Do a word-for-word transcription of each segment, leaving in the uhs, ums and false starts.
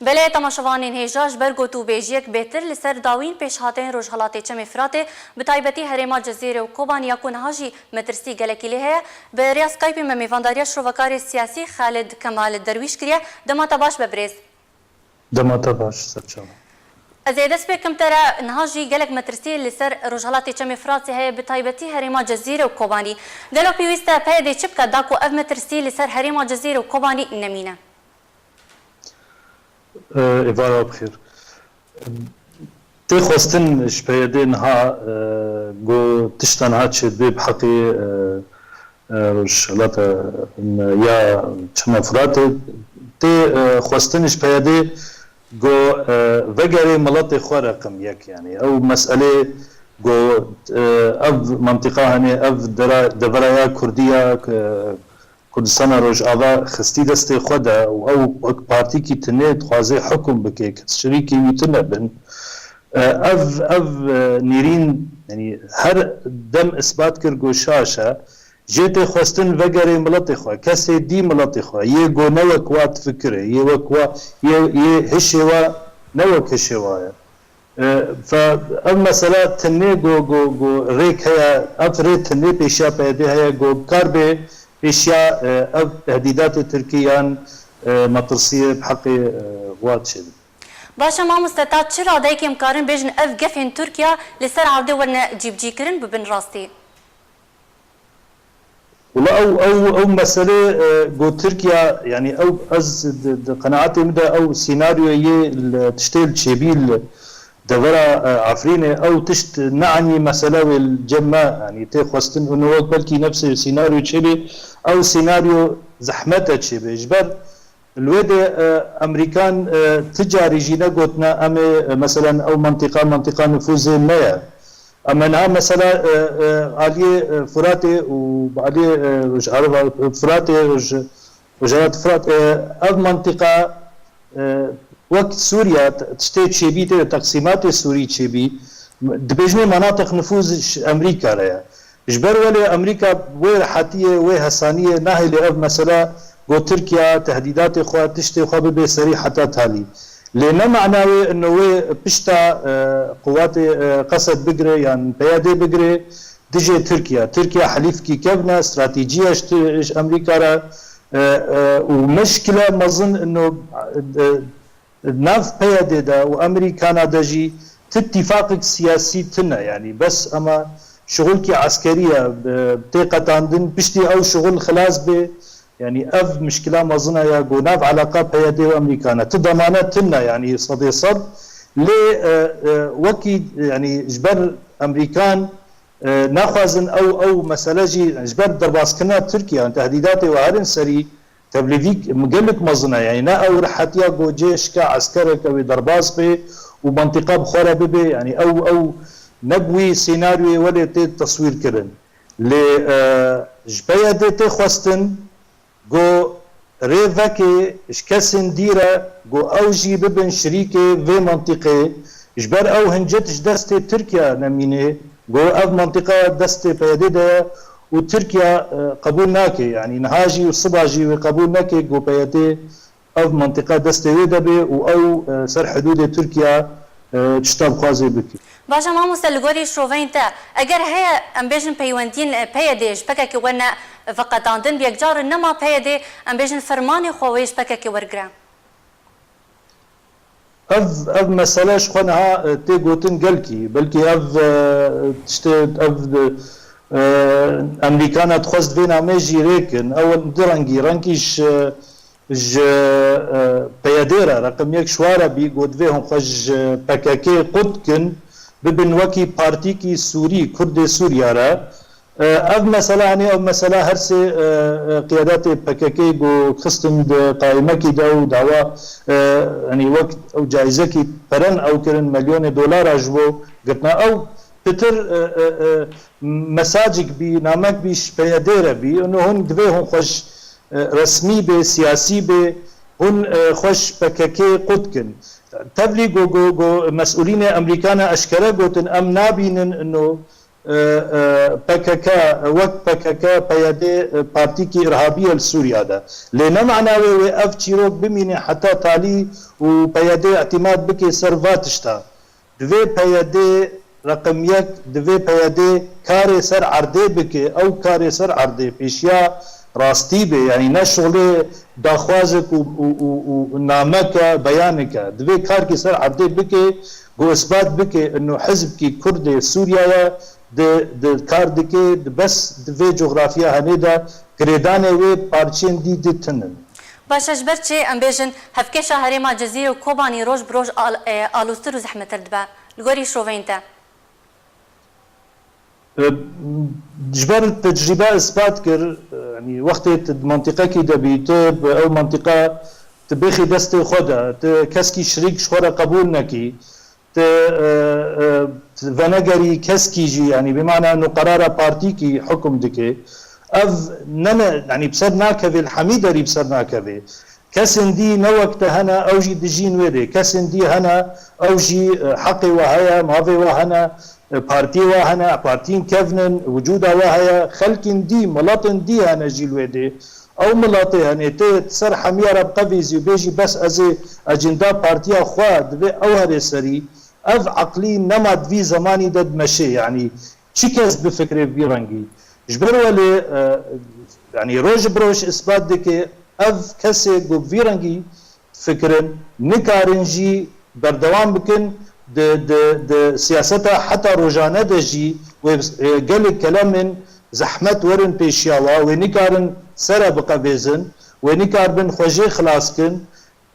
Belê, temaşevanên hêja, ji ber gotûbêjiyek bêtir li ser dawîn pêşhateyên Rojhelatê Çemê Firatê, bi taybetî herêma Cizîrê û Kobanî ya ku niha jî metirsî gelekî lê heye, bi rêya Skypeê me mêvandariya şrovekarê siyasî Xalid Kemal Derwîş kiriye. Dema te baş be birêz. Dema te baş, serçavan. Ez ê dest pê kim te re, niha jî gelek metirsî li ser Rojhelatê Çemê Firatê heye, bi taybetî herêma Cizîrê û Kobanî. Gelo pêwîst e P Y D çi bike da ku ev metirsî li ser herêma Cizîrê û Kobanî nemîne? Êvara bixêr. Tê xwestin ji P Y D niha, e, ku tişta niha çêdibe bi heqê, e, e, Rojhilata, e, ya Çema Firatê, tê, e, xwestin ji P Y D ku, e, vegerê miletê xwe reqim yek, yanî ew meselê ku, e, ev mentiqa, hani ev dera-, devera ya Kurdî ya, e, Kurdistana Rojava xistî destê xwe de û ew wek partîkî tinê dixwaze hukm bike, kes şirîkê wî tune bin. E, ev, ev, e, nîrîn, yanî her dem isbat kir ku şaş e. Jê tê xwestin vegerê miletê xwe, kesê dî miletê xwe, yê ku ne wek wa difikire, yê wek wa, yê, yê hişê wa ne wek hişê wa ye. E, fe, ev mesela tinê ku, ku, ku rêk heye, ev rê tinê pêşiya P Y D heye ku kar bê pêşiya, e, ev tehdîdatê Tirkî yan, e, metirsiyê bi heqê, e, wa çêbibe. Baş e mamoste, ta çi radeyekê em karin bêjin ev gefên Tirkiye li ser erdê werine cîbicîkirin bibin rastî? Wela ew, ew, ew meselê, e, ku Tirkiye, yanî ew, ez di, di qenaetê min de ew senaryoyê li tiştê li çêbî li devera, e, Efrînê, ew tişt neanî mesele wê li cem me, yanî tê xwestin û wek belkî nefsê senaryo çêbê, ew senaryo zehmet e çêbê. Ji ber Li wê de, e, Amerîkan, e, ti carî jî negotine em ê, e, meselen ew mentiqa, mentiqa nifûzê me ye. Em ê niha mesela, e, e, aliyê, e, Furatê û bi aliyê, e, Rojava, e, Furatê, Roj-, Rojava Furat, e, ev mentiqa, e, wek Sûriye t-, tiştê çêbî tê, teqsîmatê Sûrî çêbî, dibêjinê manateq nifûz ji Amerîka re ye. Ji ber welê Amerîka wê rehetiyê, wê hesaniyê nahêlê ev mesela ku Tirkiye tehdîdatê xwe, tiştê xwe bibe serî heta talî. Lê ne mana wê ino wê pişta, e, quwatê, e, Qesed bigire yan P Y D bigire dijê Tirkiye. Tirkiye helîfkî kevn e, stratejî ye ji, ji Amerîka re, e, e, û mişkile mezin ino, e, Nav P Y D de û Amerîkana de jî ti tîfaqek siyasî tune, yanî bes ema şixulkî eskerî ye, bi-, tê qetandin, piştî ew şixul xilas bê, yanî ev mişkila mezin e ya ku nav eleqa P Y D û Amerîkana. Ti damane tune, yanî sedê sed. Lê, e, e, wekî, yanî ji ber Amerîkan, e, naxwazin ew, ew mesele jî, ji ber derbaskirina Tirkiye, tehdîdatê we herin serî, tevlîvîk gelek mezin e, yanî ne ew rehetiya ku cê şike eskereke wê derbas bê û mentiqa bi xwe re bibe, yanî ew, ew ne bi wî senaryoyê welê tê teswîr kirin. Lê, e, ji P Y D tê xwestin ku rê veke ji kesên dî re ku ew jî bibin şirîkê vê mentiqê, ji ber ew hincet ji destê Tirkiye nemîne, ku ev mentiqa destê P Y D de ye û Tirkiye, e, qebûl nake, yanî niha jî û siba jî wê qebûl neke ku P Y D ev mentiqa destê wê de be û ew, e, ser hidûdê Tirkiye, e, tişta bixwaze bike. Baş e mamoste, li gorî şoveyên te, eger heye, em bêjin, peywendiyên, e, P Y D ji P K K werine veqetandin, bi yekcar nema P Y D, em bêjin, fermanê xwe wê ji P K K wergire? Ev, ev mesele ji xwe niha, e, tê gotin gelkî. Belkî ev, e, tiştê, ev, e, Amerîkana dixwest vê namê jî rêkin. Ew in du rengî, rengî ji, ji, e, P Y D re, reqim yek ji wa re bî, got divê hûn xwe ji P K K qut kin, bibin wekî partîkî Sûrî, Kurdê Sûriya re. E, ev mesela, hani ev mesela her sê, e, e, qiyadatê P K K ku xistin di qaîmekî de û dawa, e, hani wek ew caîzekî peren ew kirin, milyonê dolara ji bo girtina ew pitir, e, e, e, mesajik bî, namek bî, ji P Y D re bî. Ino hûn divê hûn xwe ji, e, resmî bê, siyasî bê, hûn, e, xwe ji P K K qut kin. Tevlî ku, ku, ku mesûlînê Amerîkana eşkere gotin, em nabînin ino e, e, P K K, wek P K K, P Y D, e, partîkî irhabî ye li Sûriya de. Lê ne mana wê wê ev çîrok bimîne heta talî û P Y D îtîmat bike ser va tişta. Divê P Y D reqem yek, divê P Y D karê ser erdê bike, ew karê ser erdê pêşiya rastî be, yanî ne şolê daxwazek û, û, û, û nameke, beyaneke. Divê karkî ser erdê bike, ku isbat bike ino hizbkî Kurdê Sûriye ye, di, di kar dike, di bes di vê coxrafiya henê de girêdanê wê parçeyên dî dî tinin. Baş e, ji ber çi em bêjin hevkêşa herêma Cezîrê û Kobanî roj bi roj al-, e, aloztir û zehmetir dibe? Li gorî şoveyên te? E, ji ber tecrîbe ispat kir, e, yanî wextê tu di mantîqekî de bî, tu bi ew mantîqa tu bêxî destê xwe de, tu keskî şirîk ji xwe re qebûl nekî, tu, e, e, tu venegerî keskî jî, yanî bi mana ino qerara partîkî hukm dike. Ev ne, ne, yanî bi ser nakeve, li hemî derî bi ser nakeve. Kesên dî ne wek te hene, ew jî dijîn wê dê. Kesên dî hene, ew jî, e, heqê we heye, mavê we hene, e, partiyê we hene, partiyên kevn in, wicûda we heye, xelkên dî, miletên dî hene jî li wê dê. Ew miletê hene, tê ser hemiya re biqevîzî û bêjî, bes ez ê ecenda partiya xwe divê ew here serî. Ev eqlî nema di vî zemanî de dimeşê, yanî çi kes bifikirê bi vî rengî. Ji ber welê, e, yanî roj bi roj isbat dike, ev kesê ku bi vî rengî difikirin, nikarin jî berdewam bikin di, di, di siyaseta heta rojane de jî wê, e, gelek kelamên zehmet werin pêşiya wa, wê nikarin sere biqevêzin, wê nikarbin xwe jê xilas kin.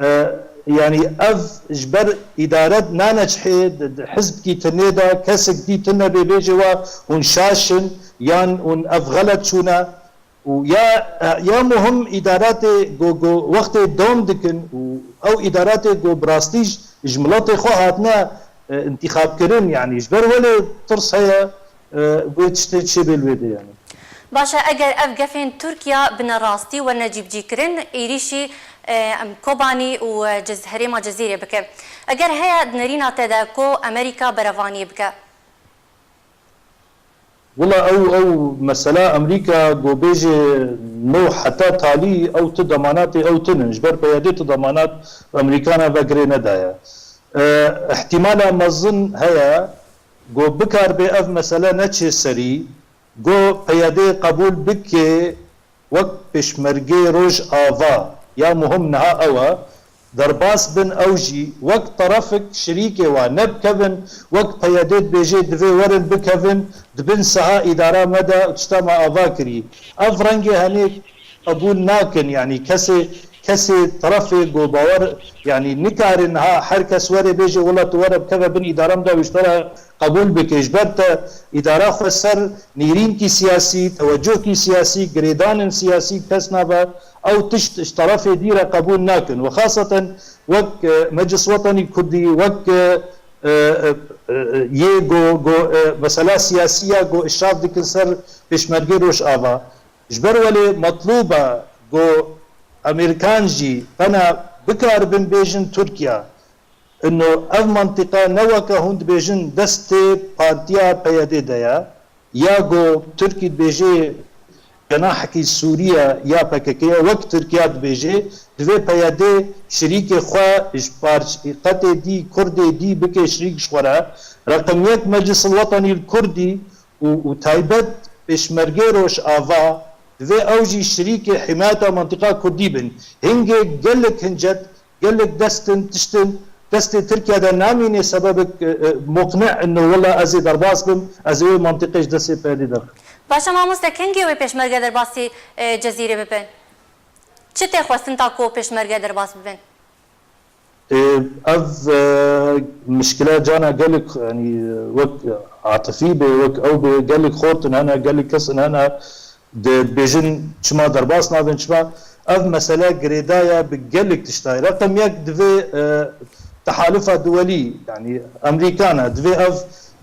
E, yanî ev ji ber îdare nane cihê, di, di hizbkî tinê de kesek dî tine bê bêjê wa hûn şaş in yan hûn ev xelet çûne. Û ya, ya muhim îdaratê go, go wextê dom dikin û ew îdaratê go bi rastî ji, ji miletê xwe hatine, e, intîxabkirin, yanî ji ber welê tirs heye, e, wê tiştê çêbê li wê de, yanî. Baş e, eger ev gefên Tirkiye bi nerastî werine cîbicîkirin, êrîşî, e, em Kobanî û, e, Cez-, herêma Cezîrê bike. Eger heye di nerîna te de ku Amerîka berevaniyê bike? Wila ew, ew mesela Amerîka go bêje no heta talî ew ti demanatê ew tinin. Ji ber P Y D ti demanat Amerîkana ve girê nedaye. E, ihtimala mezin heye go bikarbe ev mesele neçê serî, go P Y D qebûl bike wek pêşmergê Rojava. Ya muhim niha ew e, derbas bin ew jî wek terefik şirîkê wa nebikevin, wek P Y D dibêje divê werin bikevin, di bin siha îdara me de û tişta me ava kirî. Ev rengê henê qebûl nakin, yanî kesê, kesê terefê go bawer, yanî nikarin ha her kes were bêje wela tu were bikeve bin îdara me de û ji te re qebûl bike. Ji ber te îdara xwe ser nêrînkî siyasî, tewecuhkî siyasî, girêdanên siyasî kes nabe. Ew tişt ji terefê dî re qebûl nakin. Û xaseten wek, e, Meclis Wetanî Kurdî, wek, e, e, e, e, yê go, go, e, mesela siyasî ya go îşraf dikin ser Pêşmergê Rojava. Ji ber welê metlûb e go Amerîkan jî bena bikaribin bêjin Tirkiye. Ino ev mantîqa ne weke hûn dibêjin destê partiya P Y D de ye, ya ku Tirkî dibêje cenahekî Sûriye ya P K K ye, wek Tirkiye dibêje, divê P Y D şirîkê xwe ji parçeqetê dî, Kurdê dî bike şirîk ji xwe re. Reqem yek Meclis el Wetanî el Kurdî û, û taybet Pêşmergê Rojava divê ew jî şirîkê himayeta mantîqa Kurdî bin. Hingê gelek hincet, gelek destin, tiştin, destê Tirkiye de namîne sebebek, e, e, muqne ino wela ez ê derbas bim, ez ê wê mantîqê ji destê P Y D derxim. Baş e mamoste, kengê wê pêşmerge derbasî, e, Cezîrê bibin? Çi tê xwestin ta ku pêşmerge derbas bibin? E, ev, e, mişkile cana gelek, yanî, wek atifî be, wek ew be, gelek xortin hene, gelek kesin hene, dibêjin çima derbas nabin, çima ev mesele girêdaye bi gelek tiştayê. Reqem yek divê, e, tehalufa duwelî, yanî Amerîkan e, divê ev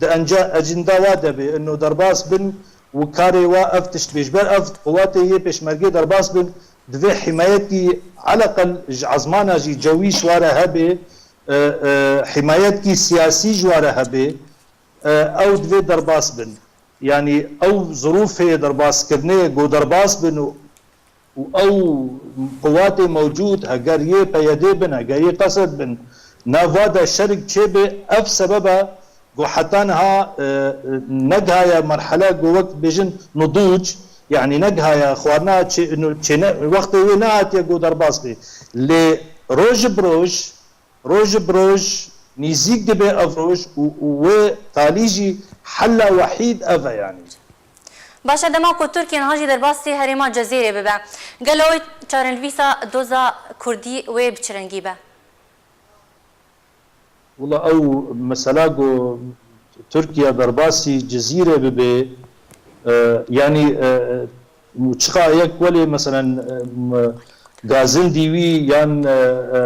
di enca ecinda wa de be, ino derbas bin û karê wa ev tişt bê. Ji ber ev quwatê yê pêşmergê derbas bin, divê himayetî eleqel ji ezmana jî cewî ji wa re hebe, e, e, himayetî siyasî ji wa re hebe, e, ew divê derbas bin. yanî ew zirûfê derbaskirinê ku derbas bin û û ew quwatê mewcûd, heger yê P Y D bin, heger yê Qesed bin, nava de şerik çêbe, ev sebeb e ku heta niha, e, e, negihaye merhele ku wek bêjin nudûc, yanî negihaye xwarina çê-, çêne, wextê wê nehatiye ku derbas bê. Lê roj bi roj, roj bi roj nîzîk dibe ev roj û, û wê talî jî hela wehîd ev e yanî. Baş e, dema ku Tirkiye niha jî derbasî herêma Cezîrê bibe, gelo wê çarenivîsa doza Kurdî wê bi çi rengî be? Wila ew mesela ku Tirkiye derbasî Cizîrê bibe, e, yanî, e, e, çiqa yek welê, meselen, e, m-, gazin dîwî yan, e, e,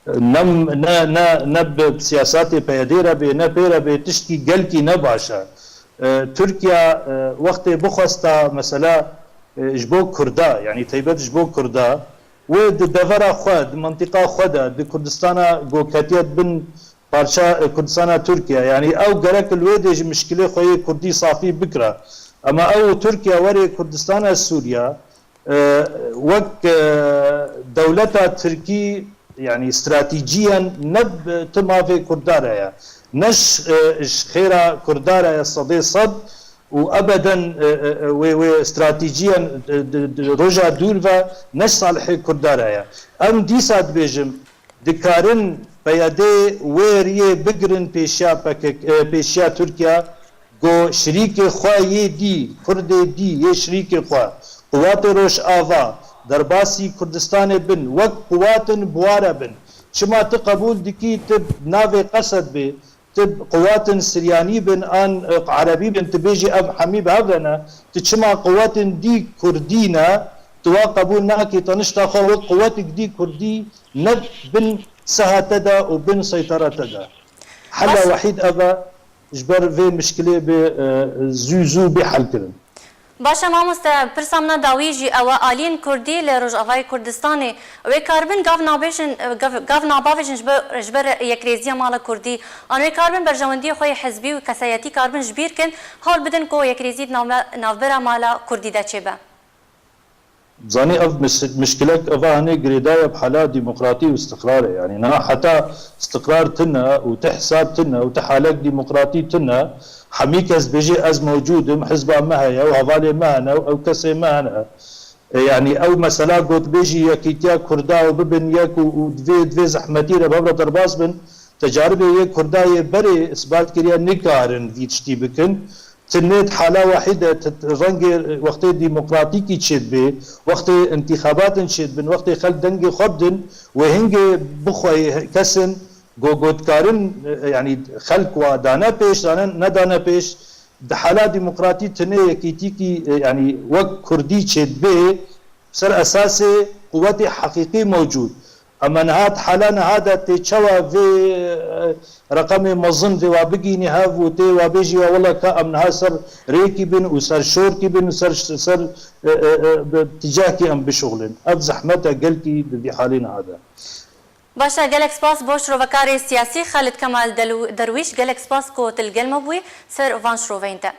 e, ne, ne, ne, ne bi siyasatê P Y D re bê, ne pê re bê, tiştkî gelkî ne baş e. E, Tirkiye, e, wextê bixwesta mesela, e, ji bo Kurda, yanî taybet ji bo Kurda, wê di devera xwe, di mintîqa xwe de, di Kurdistana ku ketiye bin parça, e, Kurdistana Tirkiye, yanî ew gerek li wê dê ji mişkilê xwe yê Kurdî safî bikira. Ema ew Tirkiye were Kurdistana Sûriye, e, wek, e, dewleta Tirkî, yanî stratîciyen ne bi tima vê Kurda re ye, ne ji, e, ji xêra Kurda re ye sedê sed û ebeden, e, e, e, wê, wê stratîciyen, e, di, di roja dûr ve ne ji salihê Kurda re ye. Em dîsa dibêjim, dikarin P Y D wê riyê bigirin pêşiya P K K, e, pêşiya Tirkiye, ku şirîkê xwe yê dî, Kurdê dî yê şirîkê xwe, Quwatê Rojava, derbasî Kurdistanê bin, wek quwatin bi wa re bin. Çima tu qebûl dikî tu navê Qesed bê, tu quwatin Siryanî bin an, e, Erebî bin, tu bêjî ev hemî bi hev re ne, tu çima quwatin dî Kurdî ne, tu wa qebûl nakî, te nişta xwe wek quwetik dî Kurdî ne bin seha te de û bin seytera te de. Hela Baş. wehîd ev e, ji ber vê mişkilê bê, e, zû zû bê helkirin. Baş e mamoste, pirsa min a dawî jî ew e, aliyên Kurdî li Rojavayê Kurdistanê, wê karibin gav nabêjin, gav, gav nabavêjin ji ber, ji ber yekrêziya mala Kurdî, an wê karibin berjewendiyê xwe yê hizbî û kesayetî karibin ji bîr kin, hewl bidin ku yekrêzî di navbe-, navbera mala Kurdî de çêbe. Zanî ev mis-, mişkilek eva hanê girêdaye bi hala demokratî û istiqrarê. Yanî niha heta istiqrar tune û ti hesab tune û ti halek demokratî tune, hemî kes bêjê ez mewcûd im, hizba me heye û hevalê me hene û ew kesê me hene. E, yanî ew mesela gotbêjî yekîtiya Kurda û bibin yek û, û divê, divê zehmetî re bi hev re derbas bin. Tecaribê yê Kurda yê berê isbat kiriye nikarin vî tiştî bikin. Ti nê di hala wahî de ti rengê wextê demokratîkî çêdibê, wextê întîxabatin çêdibin, wextê xelk dengê xwe bidin, wê hingê bixweyê kesin go, go dikarin, e, yanî xelk wa dane pêş, dane, nedane pêş. Di hala demokratî ti nê yekîtîkî, e, yanî wek Kurdî çêdibê, ser esasê quwetê heqîqî mewcûd. Ema niha di hala niha de tê çawa vê, e, reqemê mezin vê wa bigînî hev û tê wa bêjî wa wela ka em niha ser rêkî bin û ser şorkî bin û ser, ser, e, e, e, bi tîcahkî em bişuxulin. Ev zehmet e gelkî di vî halê niha de. Baş e, gelek spas bo şirovekarê siyasî Xalid Kemal Delu-, Derwîş, gelek spas ku tu li gel me bûyî ser van şiroveyên te.